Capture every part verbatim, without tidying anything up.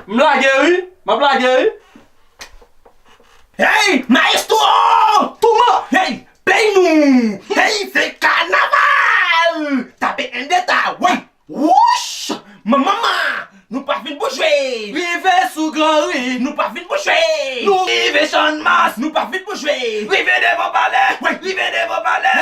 M lage wi, m ap lage wi. Hey, maestro! Touman! Hey, pey nou! Hey, se kanaval! Tape en deta, wey! Wouch! Manmanman! Nou pa vin pou jwe! Rive sou Gran Ri, nou pa vin pou jwe! Nou rive Channmas, nou pa vin pou jwe! Rive devan palè, wey! Rive devan palè!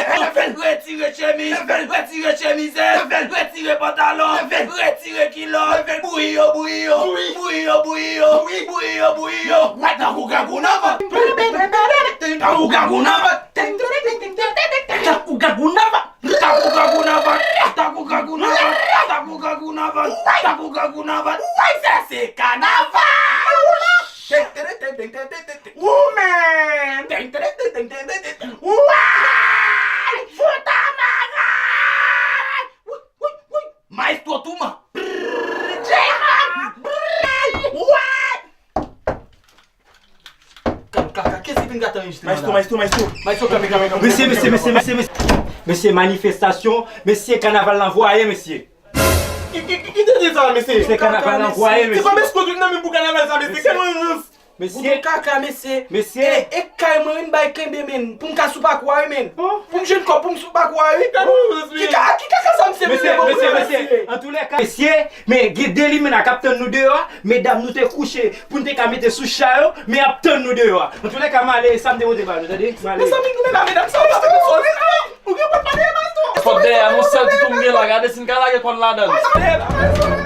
Retire chemiz, retire chemizèt, retire pantalon, retire kilòt, bouyi yo, bouyi yo, bouyi yo, bouyi yo, bouyi yo, bouyi yo. Tankou grangou nan vant. Tankou grangou nan vant. Tankou grangou nan vant. Tankou grangou nan vant. Tankou grangou nan vant. Tankou grangou nan vant. Tankou grangou nan vant. Sa se kanaval. Ou menm. Woy! Fout anmara! Woy, woy, woy! Maestro Touman! Woy! Kaka, kaka, kiyès ki vin gate anrejistreman la? Maestro, maestro, maestro. Maestro, kanpe, kanpe, kanpe. Mesye, mesye, mesye, mesye, mesye. Mesye, manifestasyon, mesye, kanaval la anvwaye, mesye. Ki, ki, ki, ki te di sa, mesye? Mesye, kanaval la anvwaye, mesye. Se pa mesye kote nan men pou kanaval sa, mesye. Kanaval. Mesye. Bouton kaka, mesye. Mesye. E, e kay mwen wi m bay kenbe, men. Pou m ka sou pakou a wi, men. Pou m jwenn kòb pou m sou pakou a wi. Ki ka, ki kaka sa, mesye? Mesye, mesye, mesye. Antoulèka, mesye, men gen de limena k ap tann nou deyò a. Medam nou te kouche pou n te ka mete sou cha yo, men y ap tann nou deyò a. Antoulèka, m ale, sa m te pote ba nou, tande? M ale. Mezanmi, nou menm a medam sa, w pa fè sòs. Ou gen pou pale, maestro. Fòk dèyè a yon sèl ti tou m gen la, gade si n ka lage kòn ladan l.